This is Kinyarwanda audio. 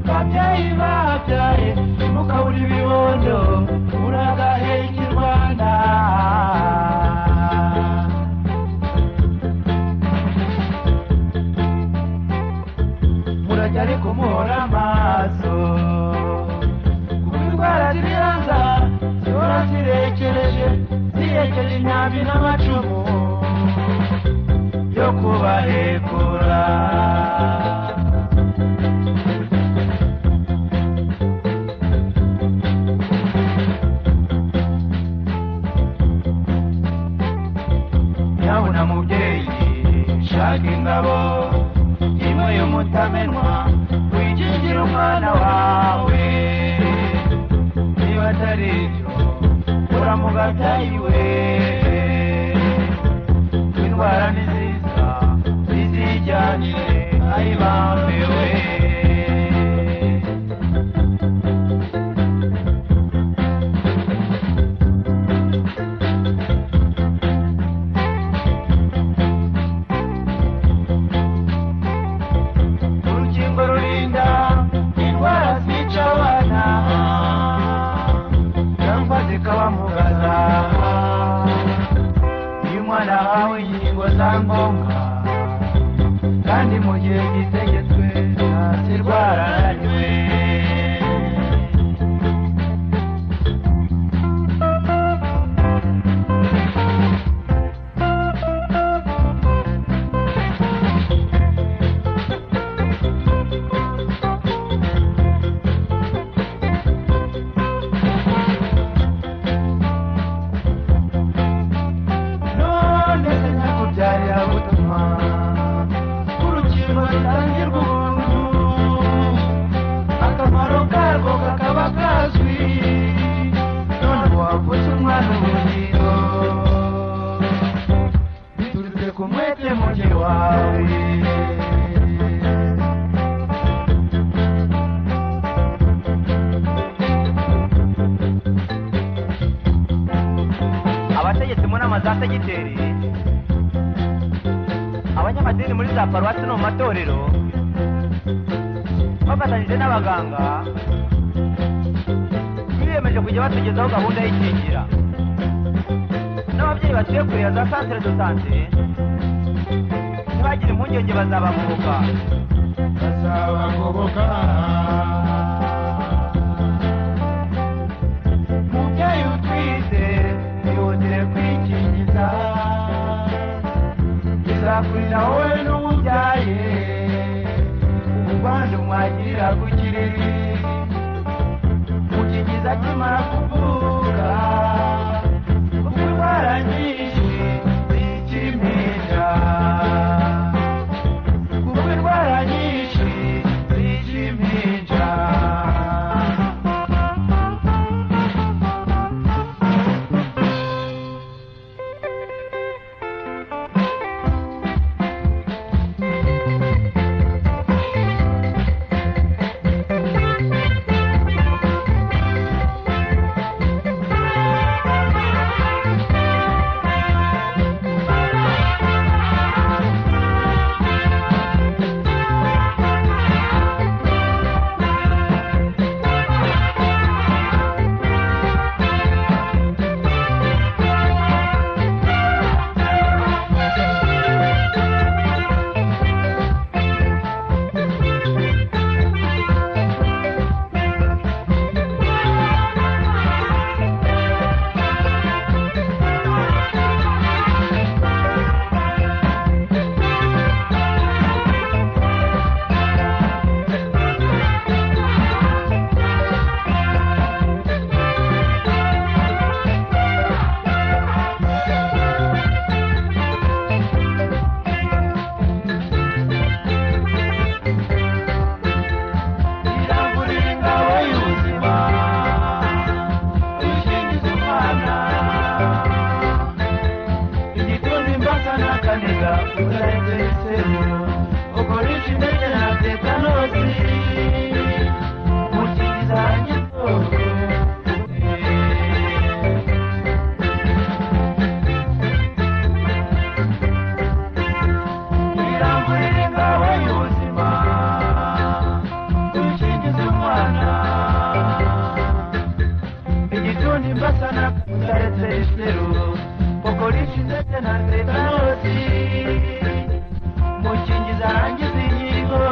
Babyeyi babyaye mukabura ibibondo uragaheka i Rwanda. Murajya ariko muhora amaso kuko indwara ziri hanze zihora zirekereje, zirekeje imyambi n'amacumu yo kubahekura. Nyabuna mubyeyi shaka ingabo imwe y'umutamenwa wikingira umwana wawe, niba atari ibyo uramugatayiwe. Indwara ni nziza zizijyanire ayibambewe. Urukingo rurinda indwara zica abana cyangwa zikabamugaza. Iyo umwana ahawe inkingo za ngombwa kandi mu gihe gitegetswe ntazirwara na rimwe. None se nyakubyarira butuma urukingo rutangirwa ubuntu, akamaro karwo kakaba kazwi, none wavutse umwana ubugingo biturutse ku mwete muke wawe. Abategetsi mu nama za segiteri, abanyamadini muri za paruwasi no mu matorero, bafatanyije n'abaganga, biyemeje kujya batugezaho gahunda y'ikingira. N'ababyeyi batuye kure ya za centre de santé ntibagire impungenge, bazabagoboka. Bazabagoboka. Mubyeyi utwite ihutire kwikingiza, bizakurira wowe n'umubyaye ubwandu mwagirira ku kiriri. Mukingiza akimara kuvuka kuko indwara nyinshi zica impinja, kuko indwara nyinshi zica impinja. Utaretse iseru, kokorishi ndetse na tetanosi. Mukingiza arangiza inkingo.